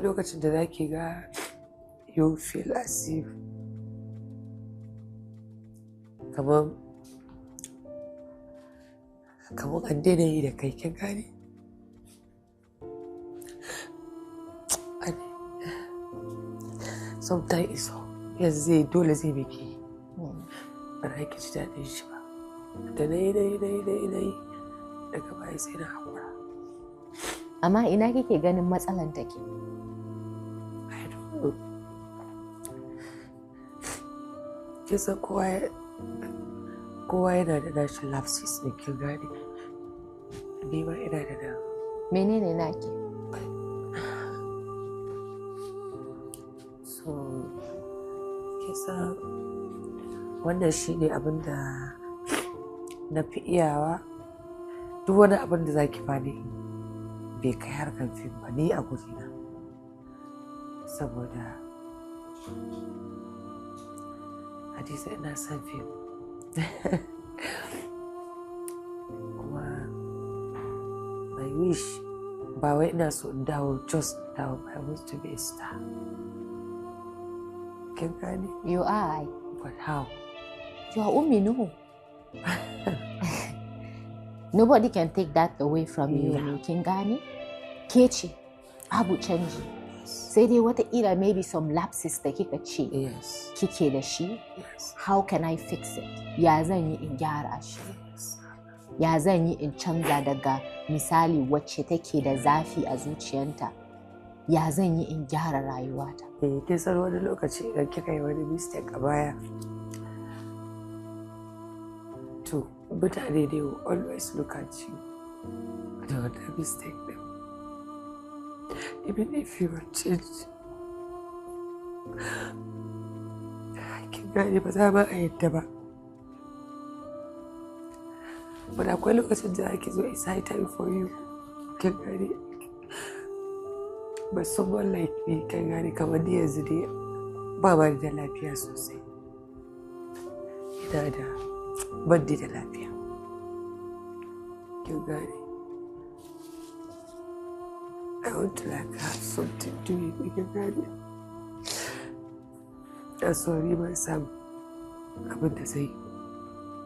Lokacin da zaki ga you feel as if kamar an daina yi da kai, kin gane? And sometimes it's yanzu zai dole zai miki, ba za ki ji daɗin shi ba. Da na yi, na yi, na yi, na yi, na yi, daga baya sai na haƙura. Amma ina kike ganin matsalan take? I don't know. Kin san kowa yana da nashi lapses ne, kin gane? Ni ma ina da nawa. Menene naki? So kin san wannan shi ne abin da na fi iyawa. Duk wani abin da zaki bani bai kai harkar fim ba ni a gurina. Saboda Hadiza, ina son fim. Kuma my wish ba wai ina so in dawo, just dawo, I want to be a star. Kin gane? You are. But how? You are Ummi Nuhu. Nobody can take that away from you, ne, kin gane? Ke ce, babu canji. Sai dai wataƙila maybe some lapses da kika ce kike da shi. How can I fix it? Ya zan yi in gyara shi? Ya zan yi in canza daga misali wacce take da zafi a zuciyanta? Ya zan yi in gyara rayuwata? Eh, kin san wani lokaci idan kika yi wani mistake a baya, to mutane, they will always look at you da wannan mistake ɗin. Even if you are changed. Kin gane, ba za ma a yadda ba. But akwai lokacin da ake zo, it's high time for you. Kin gane? But someone like me, kin gane, kamar ni yanzu dai ba ma da lafiya sosai. Ina da ban da lafiya. Kin gane? I want to like have something doing, kin gane? Na sorry, ban samu abin da zai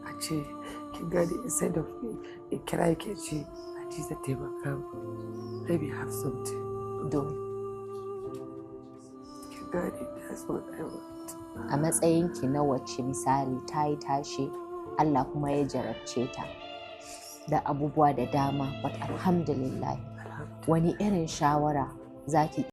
a ce, kin gane, instead of me in kira ki ce Hadiza taimaka min, let me have something doing. Kin gane, that's what I want. A matsayinki na wacce misali ta yi tashi, Allah kuma ya jarabce ta da abubuwa da dama, but alhamdulillah, wani irin shawara zaki